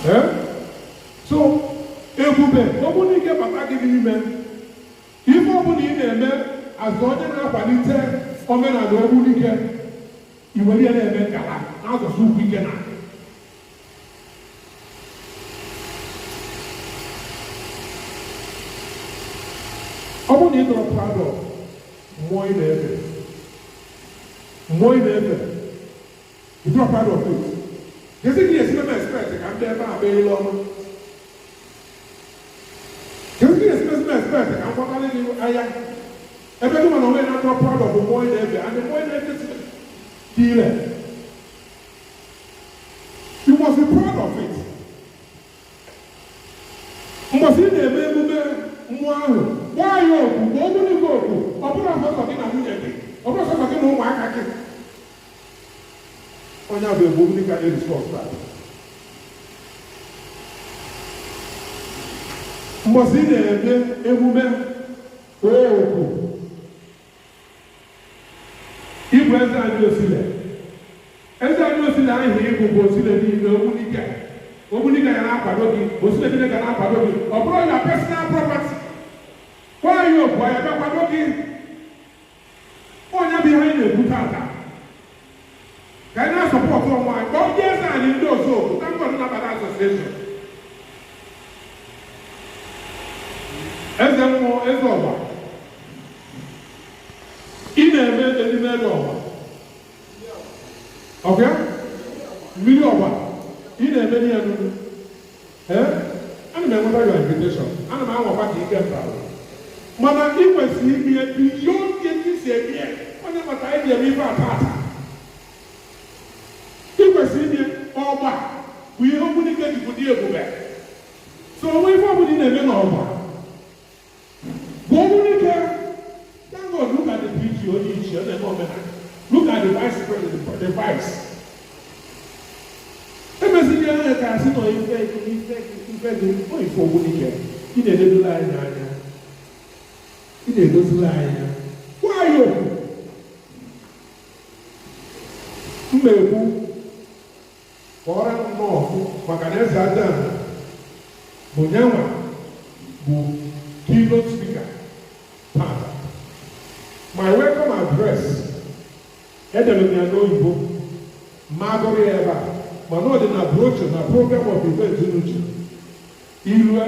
Ee, so ebube Ogbunike bata gị n'ime ife ọbụla ị na-eme azụ onye na-akwalite omenala Ogbunike, iwere ya na-eme nkala na-azọsi ụkwụ ike na ọ bụrụ na ị dọrọ proud of mmụọ ị na-efe, mmụọ ị na-efe, ị dọrọ proud of it. Kezi ka ị esi meme expect ka ndị ebe a bee ile ọma? Kezi ka ị esi meme expect ka m gwakarị gị anya ebe gị mana onwe na-adọrọ proud of mmụọ ị na-efe, and mmụọ ị na-efe si dị ire? You must be proud of it. Mbọsị ị na-eme emume mmụọ ahụ, gbaa ya oku, gbaa Ogbunike oku. Ọ bụrụ sọsọ gị na nwunye gị, ọ bụrụ sọsọ gị na ụmụaka gị. Onye a bụ egbu Ogbunike a na-ediscuss taa. Mbọsị ị na-eme emume oku, ịbụ eze anyị osile, eze anyị osile ahụ ịbụ bụ osile niile Ogbunike. Ogbunike ga na-akwado gị, osile niile ga na-akwado gị. Ọ bụrụ ya personal property, kpọọ ya oku, ya bịa kwado gị. Onye bụ ihe anyị na-ekwu tata, ka anyị na-asupport onwe anyị. Kpọọ ndị eze anyị ndị ọzọ oku. Thank God, Nnabata Association, eze mmụọ, eze ọgba, ị na-eme elimelu ọgba, ọbịa mmiri ọgba, ị na-eme ya n'unu. Ee, ana m enweta your invitation, ana m anwakwa ka ike mba, mana ị kwesịrị ime beyond etu si eme ya. Onye maka anyị ji eme ife ata ata, ị kwesịrị ime ọgba bụ ihe Ogbunike ji bụ dị ebube. So onwe ife ọbụla ị na-eme n'ọgba bụ Ogbunike. Thank God, look at the PG, onye ichie, ọ na-eme omenala. Look at the vice president, the vice emezili anya ka asị nọ ife ife ife gị ọ ife Ogbunike. Ị na-edodoro anyị anya, ị na-edozili anyị anya. Gwa anyị okwu m na-ekwu ka ọra nnọọ ọfụ, maka na eze aja bụ nyanwa bụ keynote speaker tata. My welcome address, edere m ya n'oyibo, ma agụrụ ya ebe a, mana ọ dị na brochure na program of event n'uche ilue.